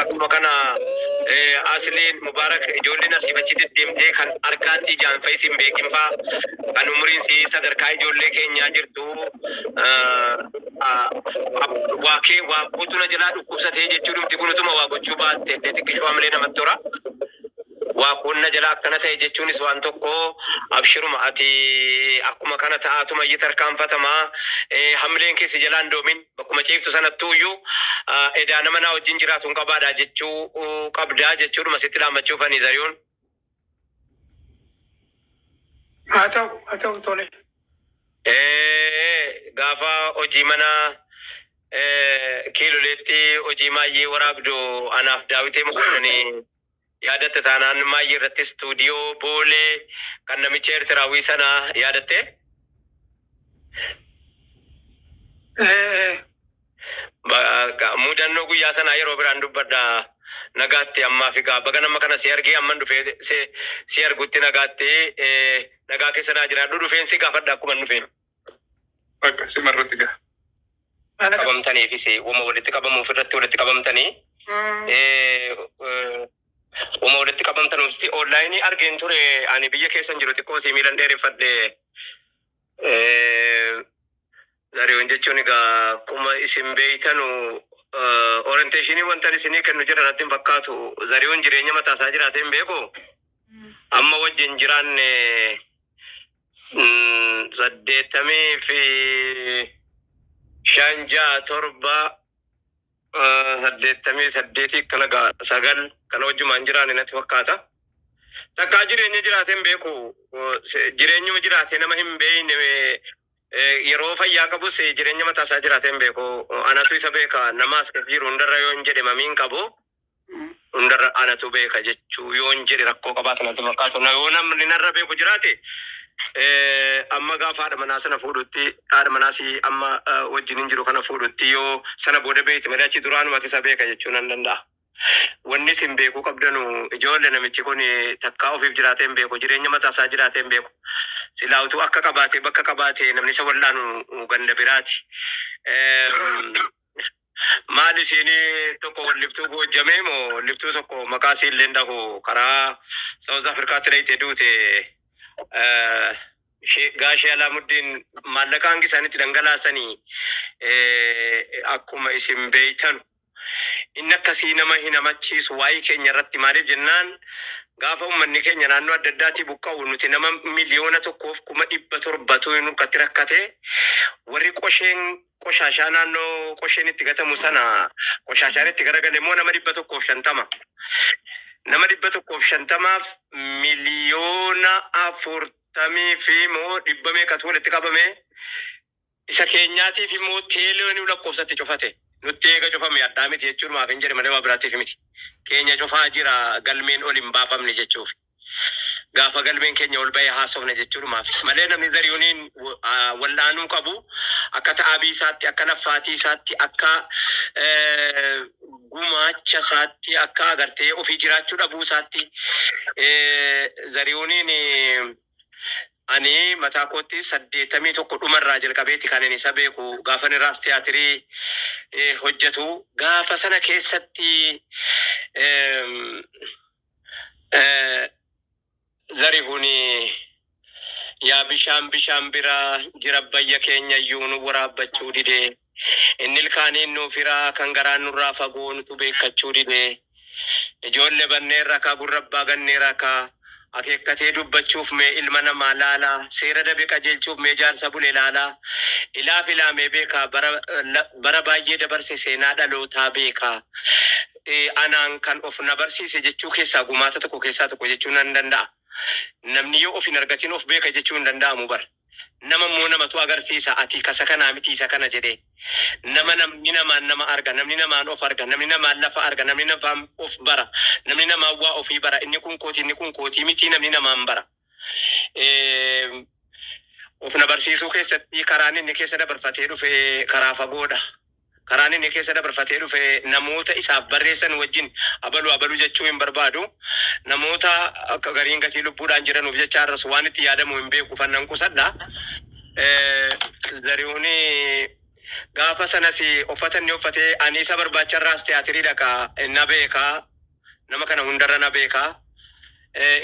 Akkuma kana Asliin Mubaarak ijoolleen asiif achi deddeemtee kan harkaatti ijaan fa'is hin beekin faa kan umriin si sadarkaa ijoollee keenyaa jirtu waa kee waa kootu na jalaa dhukkubsatee jechuudhumti kun utuma waa gochuu baatte illee xiqqishoo hamilee namatti hora. Waa koon na jalaa akkana ta'e jechuunis waan tokko. Abshiruma, ati akkuma kana ta'aatuma iyyi tarkaanfatama. Hamileen kee si jalaa hin doomin. Bakkuma ciiftu sanattuu iyyuu edaa nama naa wajjin jiraatu hin qabaadha jechuu qabdaa jechuudhuma sitti dhaammachuuf ani Zariyuun. Haa ta'u, haa ta'u, tole. Gaafa hojii mana kiiloleetti hojii maayyee waraabdu anaaf Daawitee Mokonnon yaadatte taanaan maayyee irratti istuudiyoo Boolee kan namicha Eertiraawwii sana yaadatte? Ee. Mudannoo guyyaa sanaa yeroo biraan dubbadha. Nagaatti ammaaf egaa baga nama kana si argee amman dhufee si argutti nagaatti nagaa keessa naa jiraadhu, dhufeen si gaafadha akkuma dhufeen. Bakka simarratti gaha. Qabamtaniifis wama walitti qabamuuf irratti walitti qabamtanii wama walitti qabamtanuuf onlaayinii argeen ture. Ani biyya keessan jiru, xiqqoo si miilan dheereffadhe. Zarihuun jechuun egaa akkuma isin beeytanu orientation wantan isinii kennu jira natti hin fakkaatu. Zarihuun jireenya mataa isaa jiraatee hin beeku. Amma wajjin jiraanne 85, 6, 7, 88 kana gaa 9 kana wajjumaan jiraanne natti fakkaata. Takkaa jireenya jiraatee hin beeku. Jireenyuma jiraatee nama hin beekne, yeroo fayyaa qabus jireenya mataa isaa jiraatee hin beeku. Anatu isa beeka. Nama as keessa jiru hundarra yoo hin jedhe mamii hin qabu. Hundarra anatu beeka jechuu yoo hin jedhe rakkoo qabaata natti fakkaatu. Na yoo namni narra beeku jiraate, amma gaafa haadha manaa sana fuudhutti, haadha manaas amma wajjin hin jiru kana fuudhutti, yoo sana booda beekti malee achi duraanumatti isa beeka jechuu nan danda'a. Wanni isin beekuu qabdanu ijoollee, namichi kun takkaa ofiif jiraatee hin beeku, jireenya mataa isaa jiraatee hin beeku. Silaa utuu akka qabaate, bakka qabaate, namni isa wal'aanu ganda biraati. Maal isiin tokko walliftuu Goojjamee moo walliftuu tokko maqaa isii illee dhahu karaa South Africaatti dhayite duute, Gaashee Alaamuddin, maallaqa hangi isaanitti dhangalaasanii akkuma isin beeytanu. Inni akkasii nama hin hamachiisu waa'ee keenya irratti. Maaliif jennaan, gaafa uummanni keenya naannoo adda addaatii buqqa'u nuti nama 1,700,000tu nurkatti rakkate. Warri qosheen qoshaashaa naannoo qosheen itti gatamu sana qoshaashaan itti garagale immoo nama 150. Nama 150f miliyoona 40 fi moo dhibba meeqatu walitti qabame. Isa keenyaatiif immoo teeloonii lakkoofsatti cufate. Nutti eega cufame addaa miti jechuun maaf hin jedhe malee waa biraatiif miti. Keenya cufaa jira, galmeen ol hin baafamne jechuuf. Gaafa galmeen keenya ol bahee haasofne jechuudhumaaf malee namni Zariyuuniin wal'aanuu qabu akka ta'abii isaatti, akka laffaatii isaatti, akka gumaacha isaatti, akka agartee ofii jiraachuu dhabuu isaatti. Zariyuuniin ani mataa kootti 81 dhumarraa jalqabeeti kan inni isa beeku, gaafa inni raas tiyaatirii hojjetu. Gaafa sana keessatti Zarihun yaa bishaan bishaan bira jira, bayya keenya iyyuu nu waraabbachuu dide. Inni ilkaaniin nuuf hiraa kan garaan nurraa fagoo nutu beekkachuu dide. Ijoollee banneerra ka gurra abbaa ganneerra ka akeekkatee dubbachuuf mee ilma namaa laala, seera dabe qajeelchuuf mee jaarsa bule laala, ilaaf ilaamee beeka, bara bara baay'ee dabarse, seenaa dhalootaa beeka. Anaan kan of na barsiise jechuu keessaa gumaata tokko keessaa tokko jechuu nan danda'a. Namni yoo of hin argatin of beeka jechuu hin danda'amu bar. Nama immoo namatu agarsiisa, ati kasa kanaa miti isa kana jedhee. Nama namni namaan nama arga, namni namaan of arga, namni namaan lafa arga, namni namaan of bara, namni namaan waa ofii bara, inni kun kooti, inni kun kootii miti, namni namaan bara. Of na barsiisuu keessatti karaan inni keessa dabarfatee dhufe karaa fagoodha. Karaan inni keessa dabarfatee dhufe namoota isaaf barreessan wajjin abalu abalu jechuu hin barbaadu. Namoota akka gariin gatii lubbuudhaan jiranuuf jecha har'as waan itti yaadamu hin beeku fannan qusadha. Zarihuun Gaafa sanas uffata inni uffatee ani isa barbaacha irraas tiyaatirii dhaqa na beekaa. Nama kana hundarra na beekaa.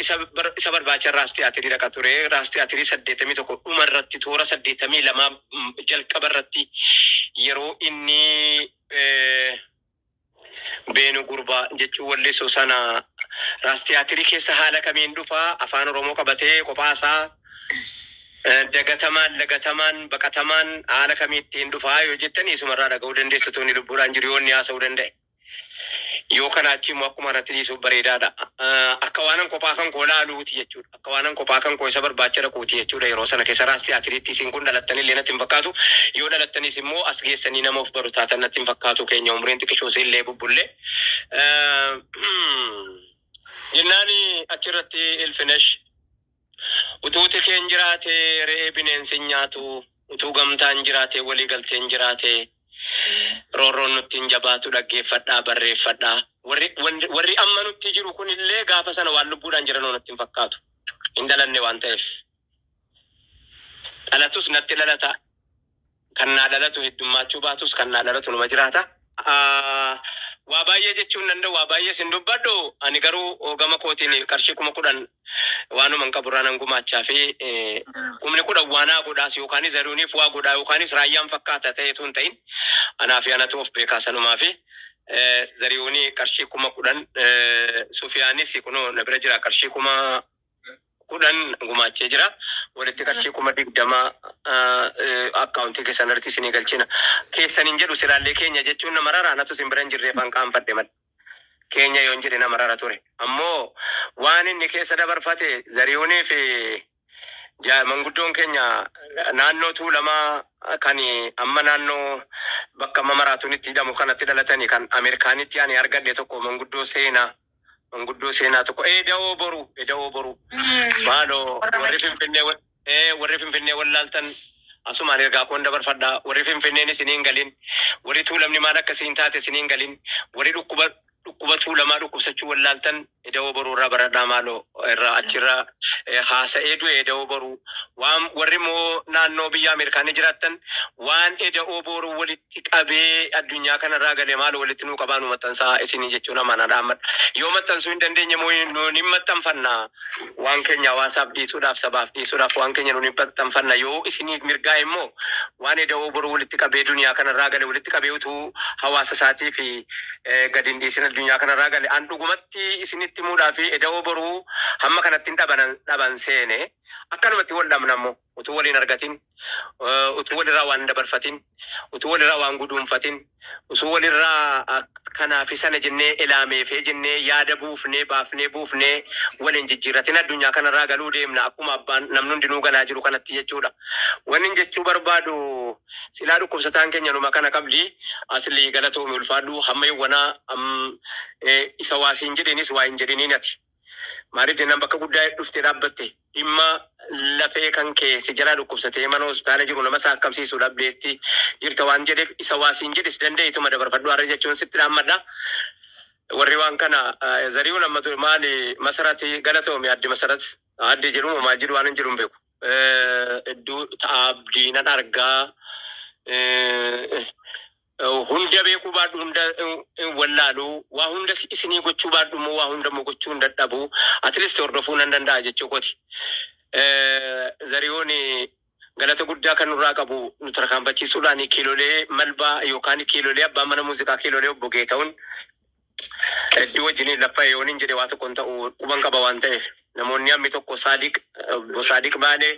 Isa barbaacha irraas tiyaatirii dhaqa ture. Raas tiyaatirii 81 dhuma irratti toora 82 jalqaba irratti yeroo inni beenu gurbaa jechuun wallisuu sana raas tiyaatirii keessa haala kamiin dhufaa afaan Oromoo qabatee kophaasaa dagatamaan lagatamaan baqatamaan haala kamiittiin dhufaa yoo jettanii isumarraa dhaga'uu dandeessu tuni lubbuudhaan jiru yoo inni haasa'uu danda'e. Yoo kana achi immoo akkuma irratti dhiisuuf bareedaadha. Akka waanan kophaa kan koo laaluuti jechuudha. Akka waanan kophaa kan koo isa barbaacha dhaquuti jechuudha. Yeroo sana keessa raas tiyaatiriitti isin kun dhalattanillee natti hin fakkaatu. Yoo dhalattanis immoo as geessanii nama of baru taatan natti hin fakkaatu keenya umriin xiqqishoo illee bubbullee. Jennaan achirratti Ilfinesh utuu tikeen jiraate re'ee bineensi hin nyaatu, utuu gamtaan jiraate walii galteen jiraate roorroon nutti hin jabaatu dhaggeeffadhaa barreeffadhaa. Warri amma nutti jiru kunillee gaafa sana waan lubbuudhaan jiran natti hin fakkaatu. Hin dhalanne waan ta'eef. Dhalatus natti dhalata. Kan naa dhalatu heddummaachuu baatus kan naa dhalatu numa jiraata. Waa baay'ee jechuun danda'u, waa baay'ee sin dubbadhu. Ani garuu gama kootiin qarshii 10,000 waanuma hin qaburraa nan gumaachaa fi 10,000 waa naa godhaas yookaanis Zarihuuniif waa godhaa yookaanis raayyaan fakkaata ta'eetu hin ta'in anaa fi anatu of beekaa sanumaa fi Zarihuunii qarshii 10,000 Sufiyaanis kunoo na bira jira qarshii 10,000 gumaachee jira. Walitti qarshii 20,000 akkaawuntii keessan irratti isinii galchina. Keessan hin jedhu silaallee keenya jechuun nama rara anatu isin bira hin jirreef an qaanfadhe malee. Keenya yoon jedhe nama rara ture. Ammoo waan inni keessa dabarfate Zarihuunii fi manguddoon keenya naannoo Tuulamaa kan amma naannoo bakka amma maraatuun itti hidhamu kanatti dhalatanii kan Ameerikaanitti ani argadhe tokko manguddoo seenaa tokko eda'oo boru eda'oo boru maaloo warri Finfinnee warri Finfinnee wallaaltan asumaan ergaa koon dabarfadhaa. Warri Finfinneen isiniin galin, warri Tuulamni maal akka isiin taate isiniin galin, warri dhukkuba Tuulamaa dhukkubsachuu wallaaltan eda'oo boruu irraa baradhaa maaloo irraa achirraa haasa'ee du'e eda'oo boruu. Waan warri immoo naannoo biyya Ameerikaanii jiraattan waan eda'oo boruu walitti qabee addunyaa kanarraa galee maaloo walitti nuu qabaa nu maxxansaa isinii jechuun amaanaa dhaammadha. Yoo maxxansuu hin dandeenye immoo nuun hin maxxanfanna. Waan keenya hawaasaaf dhiisuudhaaf sabaaf dhiisuudhaaf waan keenya nuun hin maxxanfanna. Yoo isiniif mirgaa immoo waan eda'oo boruu walitti qabee duniyaa kanarraa gale walitti qabee utuu hawaasa isaatii fi gadi hin dhiisin addunyaa kanarraa gale an dhugumatti isinitti himuudhaa fi eda'oo boruu hamma kanatti hin dhaban seene akkanumatti wal dhabna immoo utuu waliin argatin, utuu walirraa waan dabarfatin, utuu walirraa waan guduunfatin, utuu walirraa kanaaf sana jennee ilaameefee jennee yaada buufnee baafnee buufnee waliin jijjiirratin addunyaa kanarraa galuu deemna akkuma abbaan namni hundinuu galaa jiru kanatti jechuudha. Wanni jechuu barbaadu silaa dhukkubsataan keenya numa kana qabdi asli galatoomi ulfaadhu hamma yawwanaa isa waasiin jedhenis waa hin jedhiniin ati. Maaliif jennaan bakka guddaa dhuftee dhaabbatte dhimma lafee kan kee si jalaa dhukkubsatee mana hospitaala jiru nama isaa akkamsiisuu dhabdeetti jirta waan jedheef isa waasiin jedhes danda'eetuma dabarfadhu har'a jechuun sitti dhaammadha. Warri waan kana Zarihuun amma ture maali Masarati galatoomi addi Masarat addi jedhumu maal jedhu waan hin jiru hin beeku. Iddoo ta'abdiinan argaa hunda beekuu baadhu hunda hin wallaalu waa hunda isinii gochuu baadhu immoo waa hunda immoo gochuu hin dadhabu at least hordofuu nan danda'a jechuu kooti. Zarihuun galata guddaa kan nurraa qabu nu tarkaanfachiisuudhaan kiilolee malbaa yookaan kiilolee abbaan mana muuziqaa kiilolee obbo Geeta'uun hedduu wajjiniin lafa yooniin jedhe waa tokko hin ta'u quban qaba waan ta'eef namoonni hammi tokko Saadiq obbo Saadiq Baalee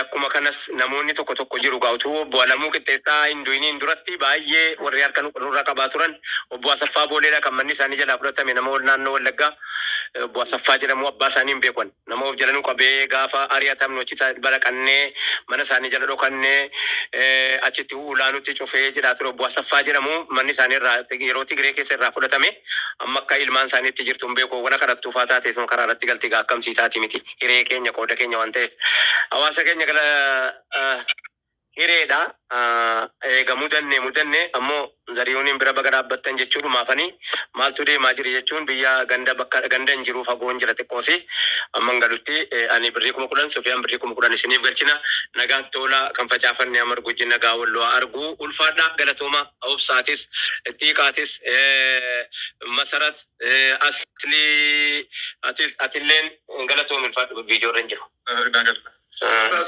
akkuma kanas namoonni tokko tokko jiru gaa'utuu obbo Alamuu Qixxeessaa hin du'iniin duratti baay'ee warri harka nurraa qabaa turan obbo Asaffaa Booleedha kan manni isaanii jalaa fudhatame nama naannoo Wallaggaa obbo Asaffaa jedhamu abbaa isaanii hin beekan nama of jala nu qabee gaafa ari'atamnu achi balaqannee mana isaanii jala dhokannee achitti ulaanutti cufee jedhaa ture obbo Asaffaa jedhamu manni isaanii irraa yeroo Tigree keessa irraa fudhatame amma akka ilmaan isaaniitti jirtu hin beeku wana kadhattuufaa taate sun karaa irratti galti gaa akkamsiisaati miti hiree keenya qooda keenya waan ta'eef hawaasa keenya gala Hireedha. Eega mudanne mudanne ammoo Zarihuuniin bira baga dhaabbattan jechuudhumaafanii maaltu deemaa jira jechuun biyya ganda bakka ganda hin jiru fagoon jira xiqqoosi. Amman galutti ani birrii 10,000, Sufiyaan birrii 10,000 isiniif galchina. Nagaan tola kan facaafanne amargu wajjin nagaa walloo argu. Ulfaadha, galatooma. Obsaatis, Xiiqaatis, Masarat, Aslii, atis atilleen galatoomi, ulfaadhu, viidiyoo irra hin jiru.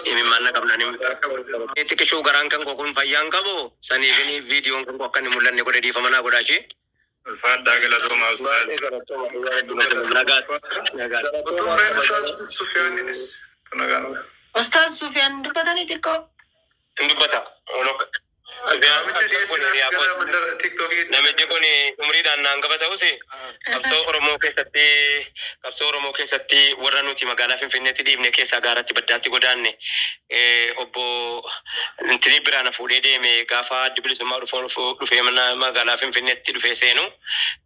Imimmaan na qabnaan xiqqishuu garaan kan koo kun fayyaan qabu saniifini viidiyoon kan koo akka inni mul'anne godhe, dhiifama naa godhaa ishee. Ulfaadhaa, galatoomaa ustaaz. Baay'ee galatooma, dhugaa hedduu. Nagaatti nagaatti. Utuun baay'een ustaaz Sufiyaaninis nagaan. Ustaaz Sufiyaan dubbatanii xiqqoo. Hin dubbata. Namicha dhiyeessinaaf gara mandara TikTokii. Namichi kun umriidhaan naan gaba ta'us qabsoo Oromoo keessatti warra nuti magaalaa Finfinneetti dhiibne keessaa gaaratti baddaatti godaanne obbo Intini biraa na fuudhee deeme. Gaafa Addi Bilisummaa dhufee mana magaalaa Finfinneetti dhufee seenu,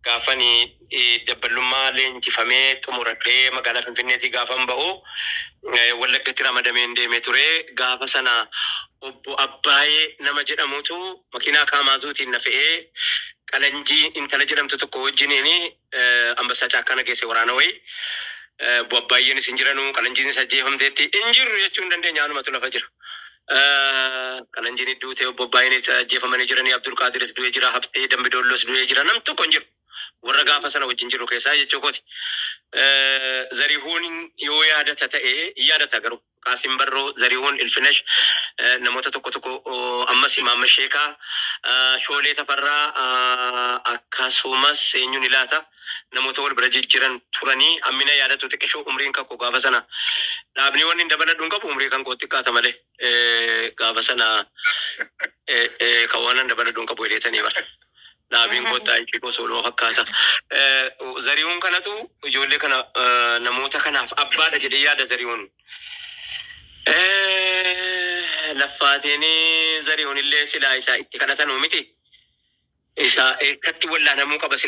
gaafani dabballummaa leenjifamee xumuradhee magaalaa Finfinneetti gaafan ba'u, Wallaggatti ramadameen deemee ture. Gaafa sana obbo Abbaayee nama jedhamutu makiinaa Kaamaazuutiin na fe'ee Qalanjii intala jedhamtu tokko wajjiniin Ambassaa Caakkaa na geesse, waraana wayii. Obbo Abbaayyeen isin jiranu, Qalanjiin isa ajjeefamteetti, hin jirru jechuu hin dandeenya, anumatu lafa jira. Qalanjiin iddoo ta'e, obbo Abbaayeen isa ajjeefamanii jiranii, Abdulqaadiris du'ee jira, Habtee Dambidoollos du'ee jira, nam tokko hin jiru. Warra gaafa sana wajjin jiru keessaa jechuu kooti. Zarihuun yoo yaadata ta'e hin yaadata garuu. Qaasim Barroo, Zarihuun Ilfinesh, namoota tokko tokko, ammas Imaam Sheekaa, Shoolee Tafarraa, akkasumas eenyuun ilaata, namoota wal bira jijjiran turanii ammina yaadatu xiqqishuu umriin kan koo gaafa sana dhaabni wanni hin dabaladhu hin qabu, umrii kan koo xiqqaata malee gaafa sana kan waan hin dabaladhu hin qabu jedheetanii bara. Dhaabiin kottaa ishee gosa fakkaata. Zarihuun kanatu ijoollee kana, namoota kanaaf abbaadha jedhee yaada Zarihuun. Laffaatiin Zarihuun illee silaa isaa itti kadhatanuu miti. Isa eekkatti wallaanamuu qaba.